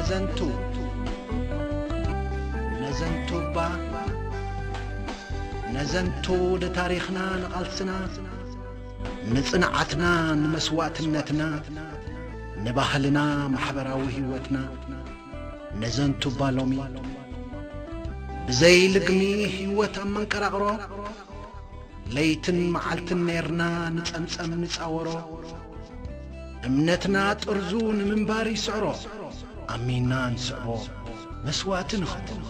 ነዘንቱ ነዘንቱ እባ ነዘንቱ ንታሪኽና ንቓልስና ንጽንዓትና ንመስዋእትነትና ንባህልና ማሕበራዊ ህይወትና ነዘንቱ እባ ሎሚ ብዘይ ልግሚ ህይወት ኣብ መንቀራቕሮ ለይትን መዓልትን ኔርና ንጸምጸም ንጻወሮ እምነትና ጥርዙ ንምንባር ይስዕሮ ኣሚንና ንስዕቦ መስዋእቲ ንኽብሮ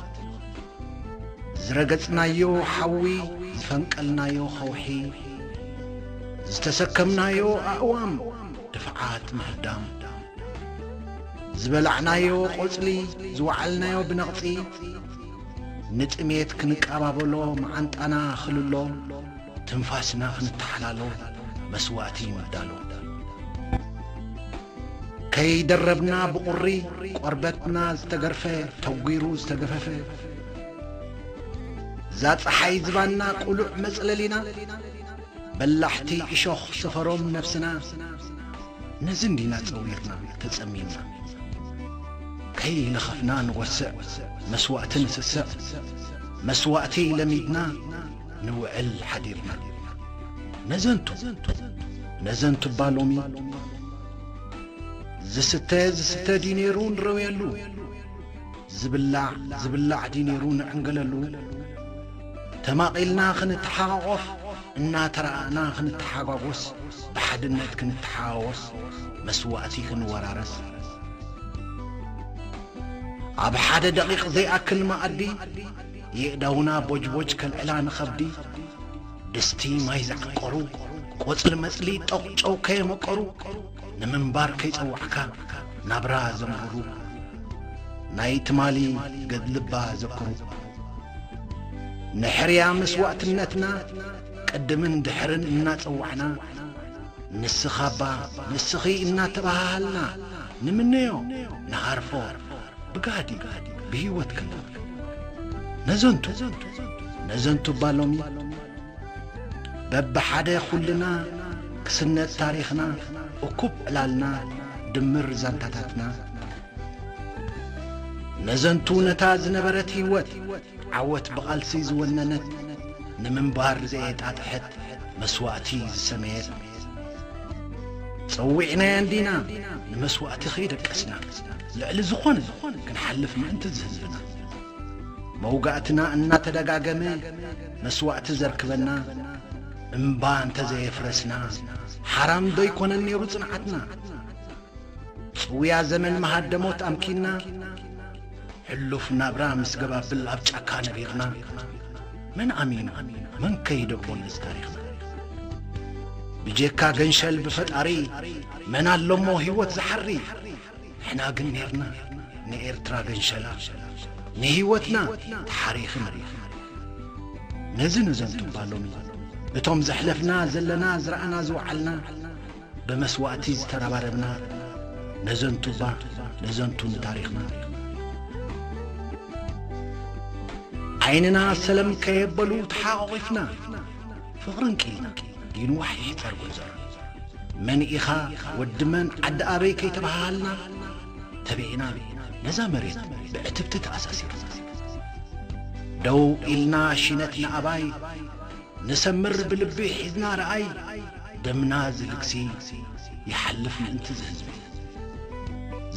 ዝረገጽናዮ ሓዊ ዝፈንቀልናዮ ኸውሒ ዝተሰከምናዮ ኣእዋም ድፍዓት ምህዳም ዝበላዕናዮ ቆጽሊ ዝወዓልናዮ ብነቕጺ ንጥሜት ክንቀባበሎ መዓንጣና ኽልሎ ትንፋስና ክንተሓላሎ መስዋእቲ ንዳሎ ከይደረብና ብቑሪ ቆርበትና ዝተገርፈ ተጒሩ ዝተገፈፈ እዛ ፀሓይ ዝባና ቅሉዕ መፅለሊና በላሕቲ እሾኽ ሰፈሮም ነብስና ነዚ እንዲና ጸዊርና ተጸሚምና ከይለኸፍና ንወስዕ መስዋእቲ ንስስዕ መስዋእቲ ለሚድና ንውዕል ሓዲርና ነዘንቱ ነዘንቱ እባ ሎሚ ዝስተ ዝስተ ድዩ ነይሩ ንረውየሉ ዝብላዕ ዝብላዕ ድዩ ነይሩ ንዕንገለሉ ተማቒልና ክንተሓቓቖፍ እናተረኣእና ክንተሓጓጎስ ብሓድነት ክንተሓዋወስ መስዋእቲ ክንወራረስ ኣብ ሓደ ደቂቕ ዘይኣክል መኣዲ የእዳውና ቦጅቦጅ ከልዕላ ንኸብዲ ድስቲ ማይ ዝዓንቀሩ ቆጽሊ መጽሊ ጠቑጨው ከየመቀሩ ንምንባር ከይጸዋዕካ ናብራ ዘንብሩ ናይ ትማሊ ገድልባ ዘክሩ ንሕርያ መስዋእትነትና ቅድምን ድሕርን እናጸዋዕና ንስኻባ ንስኺ እናተባሃሃልና ንምነዮ ንሃርፎ ብጋህዲ ብህይወት ከለና ነዘንቱ ነዘንቱ እባ ሎሚ በብሓደ ኩልና ክስነድ ታሪኽና እኩብ ዕላልና ድምር ዛንታታትና ነዘንቱ ነታ ዝነበረት ህይወት ዓወት ብቓልሲ ዝወነነት ንምንባር ዘየጣጥሐት መስዋእቲ ዝሰመየት ጸዊዕናያ እንዲና ንመስዋእቲ ከይደቀስና ልዕሊ ዝኾነ ክንሓልፍ ምእንቲ ዝህዝብና መውጋእትና እናተደጋገመ መስዋእቲ ዘርክበና እምባ እንተዘየፍረስና ሓራም ዶ ይኮነን ነይሩ ጽንዓትና ጽውያ ዘመን መሃደሞት ኣምኪና ሕሉፍ ናብራ ምስ ገባብል ኣብ ጫካ ነቢርና መን ኣሚኑ መን ከይደግሞ ነዚ ታሪኽና ብጀካ ገንሸል ብፈጣሪ መን ኣለሞ ህይወት ዝሓሪ ንሕና ግን ኔርና ንኤርትራ ገንሸላ ንህይወትና ተሓሪኽና ነዚ ንዘንቱ እባ ሎሚ እቶም ዘሕለፍና ዘለና ዝረኣና ዝወዓልና ብመስዋእቲ ዝተረባረብና ነዘንቱ እባ ነዘንቱ ንታሪኽና ዓይንና ሰለም ከየበሉ ተሓቋቒፍና ፍቕርን ቂልና ይንዋሕ ይሕጸር ጉዕዞና መን ኢኻ ወዲ መን ዓዲ ኣበይ ከይተባሃሃልና ተቢዕና ነዛ መሬት ብዕትብቲ ተኣሳሲርና ደው ኢልና ሽነት ንኣባይ ንሰምር ብልቢ ሒዝና ረኣይ ደምና ዝልግሲ ይሓልፍ ምእንቲ ዝህዝቢ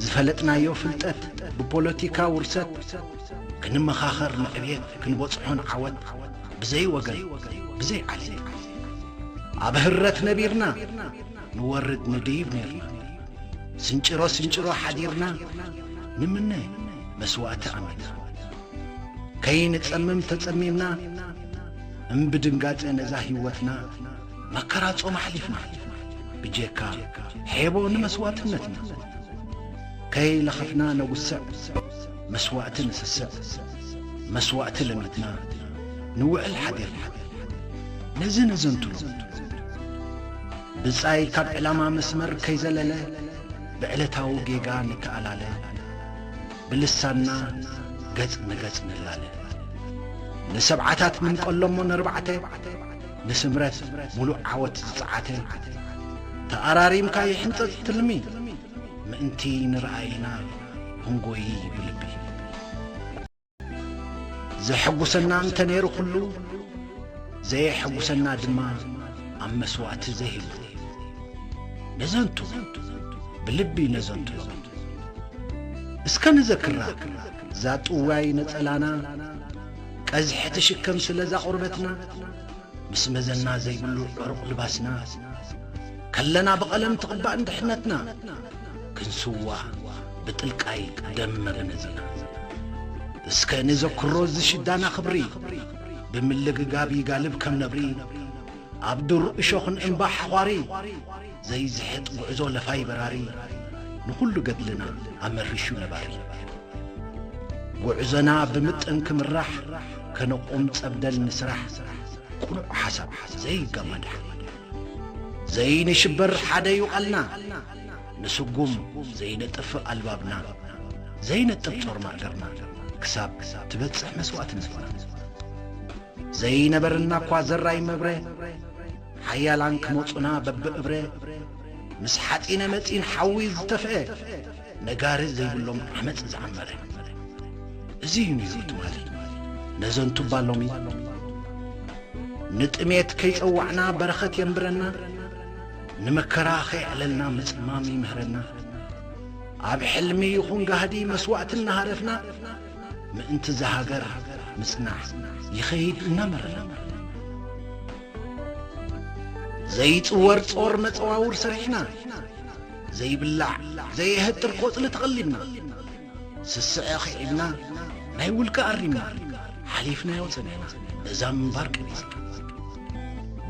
ዝፈለጥናዮ ፍልጠት ብፖለቲካ ውርሰት ክንመኻኸር ንዕብየት ክንበጽሖ ንዓወት ብዘይ ወገን ብዘይ ዓሌት ኣብ ህረት ነቢርና ንወርድ ንድይብ ነርና ስንጭሮ ስንጭሮ ሓዲርና ንምነ መስዋእቲ ኣሚና ከይንጸምም ተጸሚምና እምብድንጋጸ ነዛ ህይወትና መከራ ጾም ኣሕሊፍና ብጀካ ሔቦ ንመስዋእትነትና ከይለኸፍና ነጉስዕ መስዋእቲ ንስስዕ መስዋእቲ ለሚትና ንውዕል ሓዲርና ነዚ ነዘንትሎ ብጻይ ካብ ዕላማ መስመር ከይዘለለ ብዕለታዊ ጌጋ ንተኣላለ ብልሳንና ገጽ ንገጽ ንላለ ንሰብዓታት ምንቀሎሞ ነርባዕተ ንስምረት ሙሉእ ዓወት ዝጸዓተ ተኣራሪምካ ይሕንጸጽ ትልሚ ምእንቲ ንረኣይና ክንጎዪ ብልቢ። ዘሐጉሰና እንተ ነይሩ ኩሉ፣ ዘየሐጉሰና ድማ ኣብ መስዋእቲ ዘይህሉ። ነዘንቱ፣ ብልቢ ነዘንቱ ሎም። እስከ ንዘክራ፣ እዛ ጥዋይ ነጸላና፣ ቀዝሒ ትሽከም ስለዛ ቁርበትና፣ ምስ መዘና ዘይብሉ ዕሩቕ ልባስና፣ ከለና ብቐለም ትቕባእ እንድሕነትና፣ ክንስዋ ብጥልቃይ ደም መግነዚና። እስከ ንዘክሮ እዚ ሽዳና ክብሪ፣ ብምልግጋብ ይጋልብ ከም ነብሪ፣ ኣብ ዱር እሾኽን እምባ ሓዃሪ፣ ዘይዝሕጥ ጉዕዞ ለፋይ በራሪ፣ ንኹሉ ገድልና ኣመሪሹ ነባሪ። ጉዕዞና ብምጥን ክምራሕ፣ ከነቁም ጸብደል ንስራሕ፣ ቅኑዕ ሓሳብ ዘይጋማዳሕ። ዘይንሽበር ሓደ እዩ ቃልና፣ ንስጉም ዘይነጥፍእ ኣልባብና፣ ዘይነጥብ ጾር ማእገርና፣ ክሳብ ትበጽሕ መስዋእትነትና። ዘይነበረና እኳ ዘራይ መብረ፣ ሓያላን ክመጹና በብእብረ፣ ምስ ሓጺነ መጺን ሓዊ ዝተፍአ፣ ነጋሪ ዘይብሎም ዓመጽ ዝዓመረ። እዚ እዩ ነይሩ ትማሊ፣ ነዘንቱ እባ ሎሚ። ንጥሜት ከይጸዋዕና በረኸት የንብረና፣ ንመከራ ከየዕለልና ምጽማም ይምህረና። ኣብ ሕልሚ ይኹን ጋህዲ መስዋእቲ እናሃረፍና፣ ምእንቲ እዛ ሃገር ምጽናሕ ይኸይድ እናመረና። ዘይጽወር ጾር መጸዋውር ሰሪሕና፣ ዘይብላዕ ዘየህጥር ቆጽሊ ተቐሊምና፣ ስስዐ ኺዒብና፣ ናይ ውልቀ ኣሪምና፣ ሓሊፍናዮ ጸኒሕና፣ ነዛ ምንባር ቀኒስና።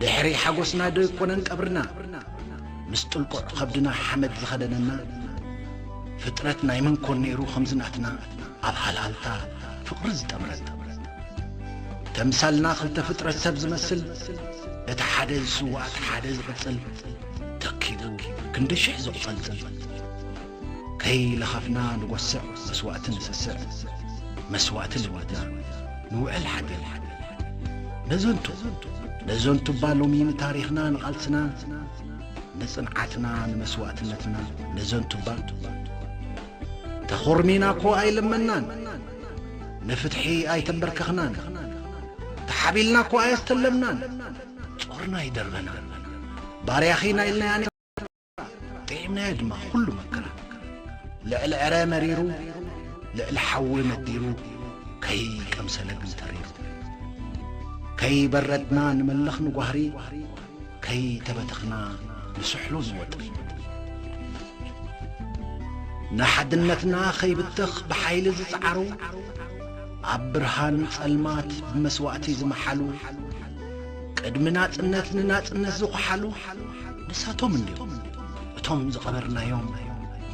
ድሕሪ ሓጎስና ዶ ኣይኮነን ቀብርና፣ ምስ ጥልቁዕ ኸብድና ሓመድ ዝኸደነና፣ ፍጥረት ናይ መን ኮን ነይሩ ከምዚ ናትና፣ ኣብ ሃልሃልታ ፍቕሪ ዝጠምረና። ተምሳልና ክልተ ፍጥረት ሰብ ዝመስል፣ እቲ ሓደ ዝስዋእ፣ እቲ ሓደ ዝቕጽል፣ ተኪቡ ክንዲ ሽሕ ዘቑጸልጽል። ከይለኸፍና ንጎስዕ፣ መስዋእቲ ንስስዕ፣ መስዋእቲ ልመድና ንውዕል ሓድር። ነዘንቱ፣ ነዘንቱ እባ ሎሚ ንታሪኽና፣ ንቓልስና፣ ንጽንዓትና፣ ንመስዋእትነትና፣ ነዘንቱ እባ ተኾርሚና እኮ ኣይለመናን፣ ንፍትሒ ኣይተንበርከኽናን፣ ተሓቢልና እኮ ኣየስተለምናን፣ ጾርና ኣይደርበናን፣ ባርያኺና ኢልናያ ኔርና፣ ጥዒምናዮ ድማ ኩሉ መከራ። ልዕሊ ዕረ መሪሩ፣ ልዕሊ ሓዊ ነዲሩ፣ ከይቀምሰለ ግን ተሪሩ። ከይበረድና ንመልኽ ንጓህሪ፣ ከይተበተኽና ንስሕሎ ንወጥሪ። ንሓድነትና ከይብተኽ ብሓይሊ ዝጸዓሩ፣ ኣብ ብርሃን ጸልማት ብመስዋእቲ ዝመሓሉ፣ ቅድሚ ናጽነት ንናጽነት ዝኹሓሉ፣ ንሳቶም እንድዮም እቶም ዝቐበርናዮም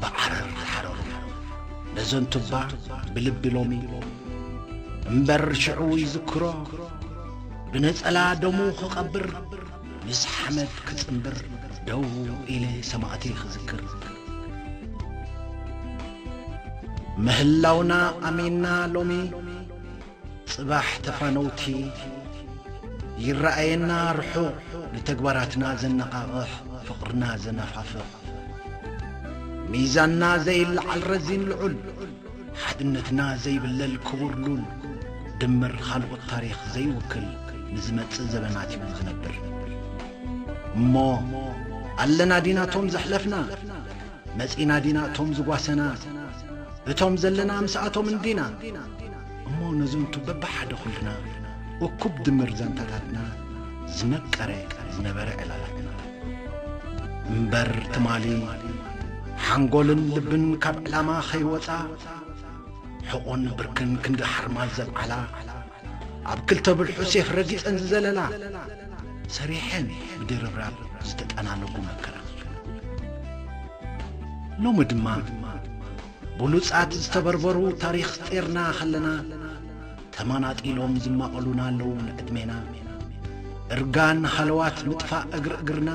ብዓረር ዝሓረሩ። ነዘንቱባ ብልቢ ሎሚ እምበር ሽዑ ይዝክሮ፣ ብነጸላ ደሙ ክቐብር፣ ምስ ሓመድ ክጽንብር፣ ደው ኢለ ሰማእተይ ክዝክር። ምህላውና ኣሚንና ሎሚ፣ ጽባሕ ተፋነውቲ ይረኣየና ርሑቕ፣ ንተግባራትና ዘነቓቕሕ፣ ፍቕርና ዘነፋፍቕ። ሚዛንና ዘይለዓል ረዚን ልዑል፣ ሓድነትና ዘይብለል ክቡር ሉል፣ ድምር ካልኦት ታሪኽ ዘይውክል ንዝመጽእ ዘበናት እዩ ዝነብር። እሞ ኣለና ዲና እቶም ዘሕለፍና፣ መጺና ዲና እቶም ዝጓሰና፣ እቶም ዘለና ምስኣቶም እንዲና። እሞ ነዘንቱ በብሓደ ኩልና እኩብ ድምር ዛንታታትና ዝመቀረ ዝነበረ ዕላላትና። እምበር ትማሊ ሓንጎልን ልብን ካብ ዕላማ ከይወጻ፣ ሕቖን ብርክን ክንዲ ሓርማዝ ዘልዓላ፣ ኣብ ክልተ ብልሑ ሴፍ ረጊጸን ዝዘለላ፣ ሰሪሐን ብድርብራብ ዝተጠናነጉ መከራ። ሎሚ ድማ ብሉጻት ዝተበርበሩ ታሪኽ ጤርና ከለና፣ ተማናጢሎም ዝማቐሉና ኣለዉ ንዕድሜና። እርጋን ሃለዋት ምጥፋእ እግሪ እግርና፣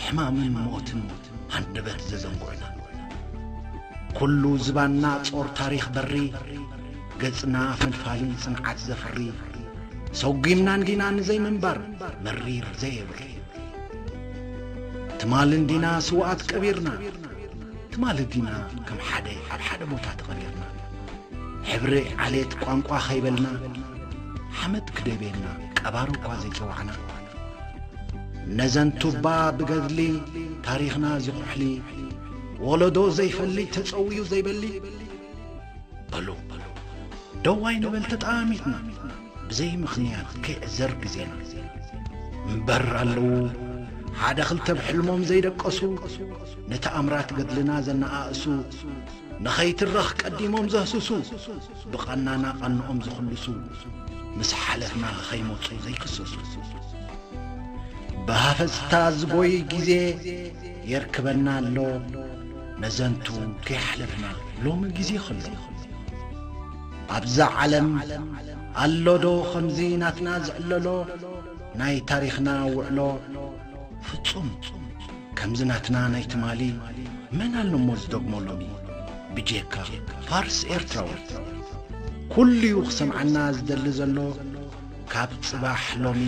ሕማምን ሞትን ሃንደበት ዘዘንጉዕና። ኩሉ ዝባንና ጾር ታሪኽ በሪ፣ ገጽና ፈልፋሊ ጽንዓት ዘፍሪ፣ ሰጒምና እንዲና ንዘይምንባር መሪር ዘየብሪ። ትማል እንዲና ስውኣት ቀቢርና፣ ትማሊ ዲና ከም ሓደ ኣብ ሓደ ቦታ ተቐቢርና? ሕብሪ ዓሌት ቋንቋ ከይበልና፣ ሓመድ ክደብየና ቀባሪ እኳ ዘይጸዋዕና፣ ነዘን ቱባ ብገድሊ ታሪኽና ዝኹሕሊ፣ ወለዶ ዘይፈሊ ተጸውዩ ዘይበሊ፣ በሉ ደዋይ ንበል ተጠኣሚትና፣ ብዘይ ምኽንያት ከይዕዘር ግዜና። እምበር ኣለዉ ሓደ ክልተ ብሕልሞም ዘይደቀሱ፣ ነቲ ኣምራት ገድልና ዘነኣእሱ፣ ንኸይትረኽ ቀዲሞም ዘህስሱ፣ ብቐናና ቐንኦም ዝኽልሱ፣ ምስ ሓለፍና ኸይመጹ ዘይክሰሱ። ብሃፈጽታ ዝጎይ ግዜ የርክበና ኣሎ፣ ነዘንቱ ከይሓለፍና ሎሚ ግዜ ኸሎ። ኣብዛ ዓለም ኣሎዶ ኸምዚ ናትና ዝዕለሎ ናይ ታሪኽና ውዕሎ? ፍጹም ከምዚ ናትና ናይ ትማሊ መን ኣሎሞ ዝደግሞ ሎሚ? ብጀካ ፋርስ ኤርትራዊ። ኩሉ'ዩ ክሰምዓና ዝደሊ ዘሎ ካብ ጽባሕ ሎሚ።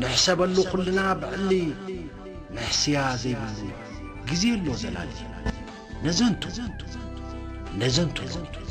ንሕሰበሉ ኩልና ብዕሊ፣ ንሕስያ ዘይብሉ ግዜ ኣሎ ዘላሊ። ነዘንቱ ነዘንቱ ሎሚ